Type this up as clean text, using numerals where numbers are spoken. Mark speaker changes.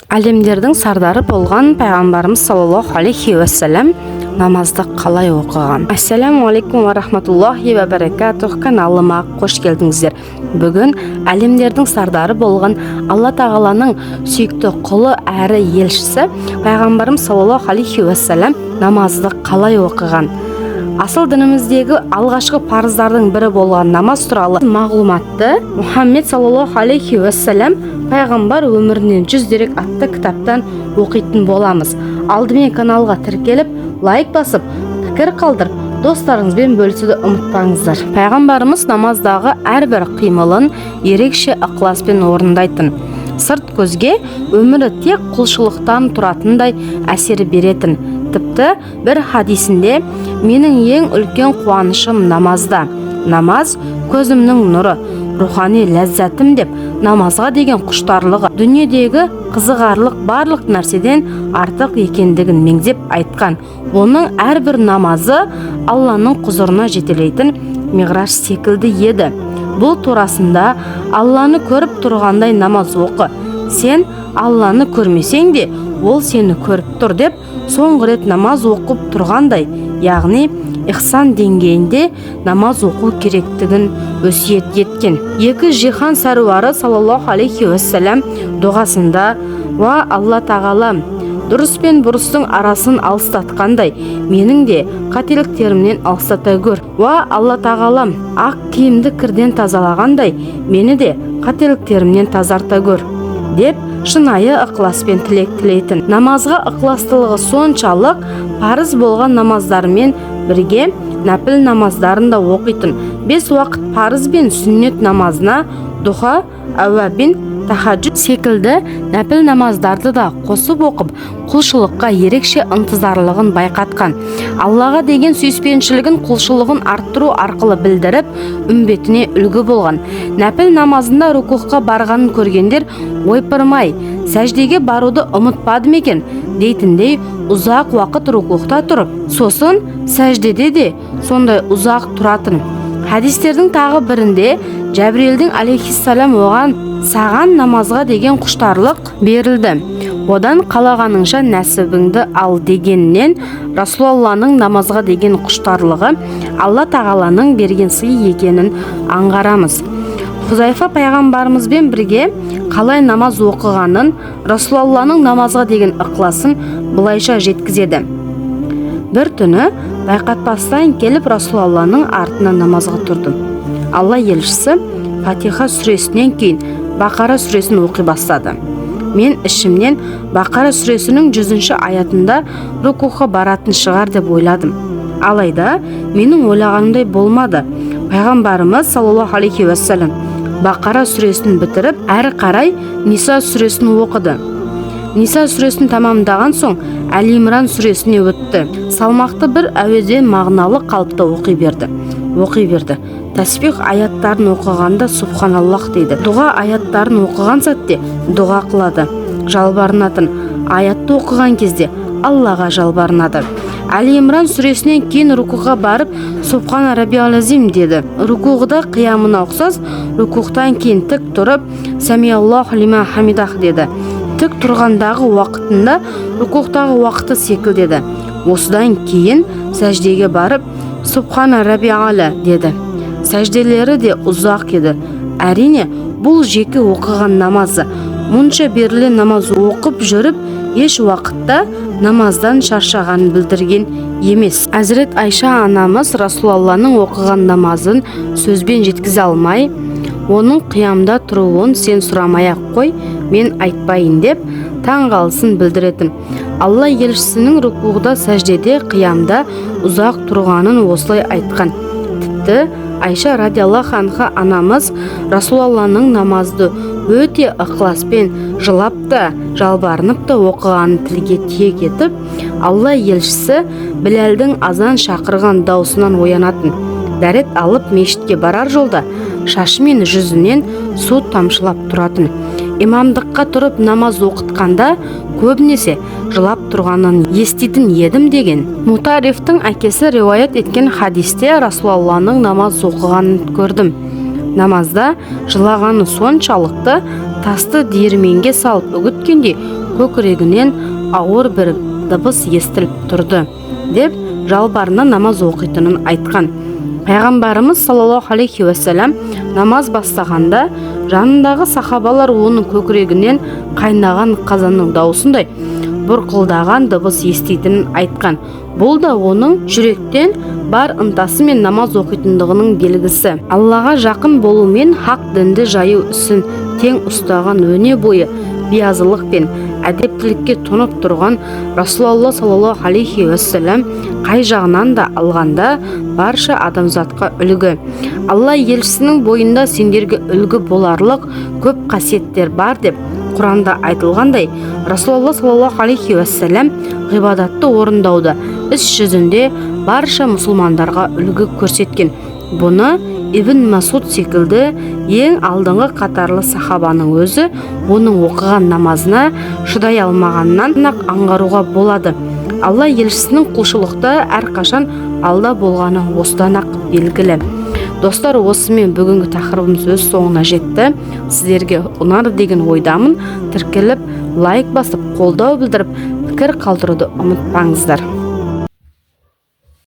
Speaker 1: Әлемдердің сардары болған пайғамбарымыз саллаллаху алейхи уассалам намазды қалай оқыған? Ассаламу алейкум уа рахматуллахи уа баракатух. Каналыма қош келдіңіздер. Бүгін әлемдердің сардары болған Алла тағаланың сүйікті құлы әрі елшісі пайғамбарымыз саллаллаху алейхи уассалам намазды қалай оқыған? Асыл дініміздегі алғашқы парыздардың бірі болған намаз туралы мағлұматты Мұхаммед саллаллаху алейхи уассалам пайғамбар өмірінен 100 дерек атты кітаптан оқитын боламыз. Алдымен каналға тіркеліп, лайк басып, пікір қалдырып, достарыңызбен бөлісуді ұмытпаңыздар. Пайғамбарымыз намаздағы әрбір қимылын ерекше ықыласпен орындайтын. Сырт көзге өмірі тек құлшылықтан тұратындай әсер беретін. Тіпті бір хадисінде: «Менің ең үлкен қуанышым намазда. Намаз көзімнің нұры, рухани ләззатым», – деп намазға деген құштарлығы дүниедегі қызығарлық барлық нәрседен артық екендігін меңзеп айтқан. Оның әрбір намазы Алланың құзырына жетелейтін миғраж секілді еді. Бұл турасында: «Алланы көріп тұрғандай намаз оқы. Сен Алланы көрмесең де, ол сені көріп тұр», – деп, соңғы рет намаз оқып тұрғандай, яғни ихсан деңгейінде намаз оқу керектігін өсиет еткен. Екі жиһан сәруары саллаллаху алейхи уассалам дұғасында: «Уа Алла тағалам, дұрыс пен бұрыстың арасын алыстатқандай, менің де қателіктерімнен алыстата көр. Уа Алла тағалам, ақ киімді кірден тазалағандай, мені де қателіктерімнен тазарта көр», – деп шынайы ықыласпен тілек тілейтін. Намазға ықыластылығы соншалық, парыз болған намаздарымен бірге нәпіл намаздарын да оқитын. Бес уақыт парыз бен сүннет намазына духа, әуәбин, тахаджуд секілді нәпіл намаздарды да қосып оқып, құлшылыққа ерекше ынтызарлығын байқатқан. Аллаға деген сүйіспеншілігін құлшылығын арттыру арқылы білдіріп, үмбетіне үлгі болған. Нәпіл намазында рукухқа барғанын көргендер «Ойпырмай, сәждеге баруды ұмытпады ма екен?» дейтіндей ұзақ уақыт рукухта тұрып, сосын сәждеде де сондай ұзақ тұратын. Хадистердің тағы бірінде Жәбірелдің алейхиссалам оған: «Саған намазға деген құштарлық берілді, одан қалағаныңша нәсібіңді ал», – дегеннен Расулалланың намазға деген құштарлығы Алла тағаланың берген сыйы екенін аңғарамыз. Хузайфа пайғамбарымызбен бірге қалай намаз оқығанын, Расулалланың намазға деген ықыласын былайша жеткізеді: «Бір түні байқатпастан келіп, Расулалланың артынан намазға тұрдым. Алла елшісі Фатиха сүресінен кейін Бақара сүресін оқи бастады. Мен ішімнен Бақара сүресінің 100-аятында рукуға баратын шығар деп ойладым. Алайда менің ойлағанымдай болмады. Пайғамбарымыз саллаллаху алейхи уассалам Бақара сүресін бітіріп, әрі қарай Ниса сүресін оқыды. Ниса сүресін тамамдаған соң, Әли Имран сүресіне өтті. Салмақты бір әуезе мағыналы қалыпта оқи берді, оқи берді. Тәсбих аяттарын оқығанда «Субханаллах» дейді. Дұға аяттарын оқыған сәтте дұға қылады, жалбарынатын. Аятты оқыған кезде Аллаға жалбарынады. Әли Имран сүресінен кейін рукуға барып, «Субхана раббиял азим» деді. Рукуғда қиямына ұқсас. Рукухтан кейін тік тұрып, «Самиаллаху лиман хамидах» деді. Тік тұрғандағы уақытында рукухтағы уақыты секілді еді. Осыдан кейін сәждеге барып, «Субхана раббияла» деді. Сәжделері де ұзақ еді. Әрине, бұл жеке оқыған намазы. Мұнша беріле намаз оқып жүріп, еш уақытта намаздан шаршағанын білдірген емес. Әзірет Айша анамыз Расулалланың оқыған намазын сөзбен жеткізе алмай, «Оның қиямда тұруын сен сұрамай-ақ қой, мен айтпайын», – деп таңғалысын білдіретін. Алла елшісінің рукуғда, сәждеде, қиямда ұзақ тұрғанын осылай айтқан. Тіпті Айша радиаллаху анха анамыз Расулалланың намазды өте ықыласпен, жылап та, жалбарынып та оқығанын тілге тиек етіп, «Алла елшісі Біләлдің азан шақырған даусынан оянатын. Дәрет алып мешітке барар жолда шашы мен жүзінен су тамшылап тұратын. Имамдыққа тұрып намаз оқытқанда көбінесе жылап тұрғанын еститін едім», – деген. Мутарифтің әкесі риуаят еткен хадисте: «Расулалланың намаз оқығанын көрдім. Намазда жылағаны соншалықты, тасты диірменге салып үгіткендей. Көкірегінен ауыр бір дыбыс естіліп тұрды деп жалбарына намаз оқитынын айтқан. Пайғамбарымыз саллаллаху алейхи уассалам намаз бастағанда жанындағы сахабалар оның көкірегінен қайнаған қазанның дауысындай бұрқылдаған дыбыс еститінін айтқан. Бұл да оның жүректен бар ынтасымен намаз оқитындығының белгісі. Аллаға жақын болу мен хақ дінді жаю ісін тең ұстаған, өне бойы биязылық пен әдептілікке тұнып тұрған Расулалла саллаллаху алейхи уассалам қай жағынан да алғанда барша адамзатқа үлгі. Алла елшісінің бойында сендерге үлгі боларлық көп қасиеттер бар деп Құранда айтылғандай, Расулалла саллаллаху алейхи уассалам ғибадатты орындауда іс жүзінде барша мұсылмандарға үлгі көрсеткен. Бұны Ибн Масуд секілді ең алдыңғы қатарлы сахабаның өзі оның оқыған намазына шыдай алмағаннан-ақ аңғаруға болады. Алла елшісінің құлшылықта әрқашан алда болғаны осыдан-ақ белгілі. Достар, осымен бүгінгі тақырыбымыз өз соңына жетті. Сіздерге ұнады деген ойдамын. Тіркеліп, лайк басып, қолдау білдіріп, пікір қалдыруды ұмытпаңыздар.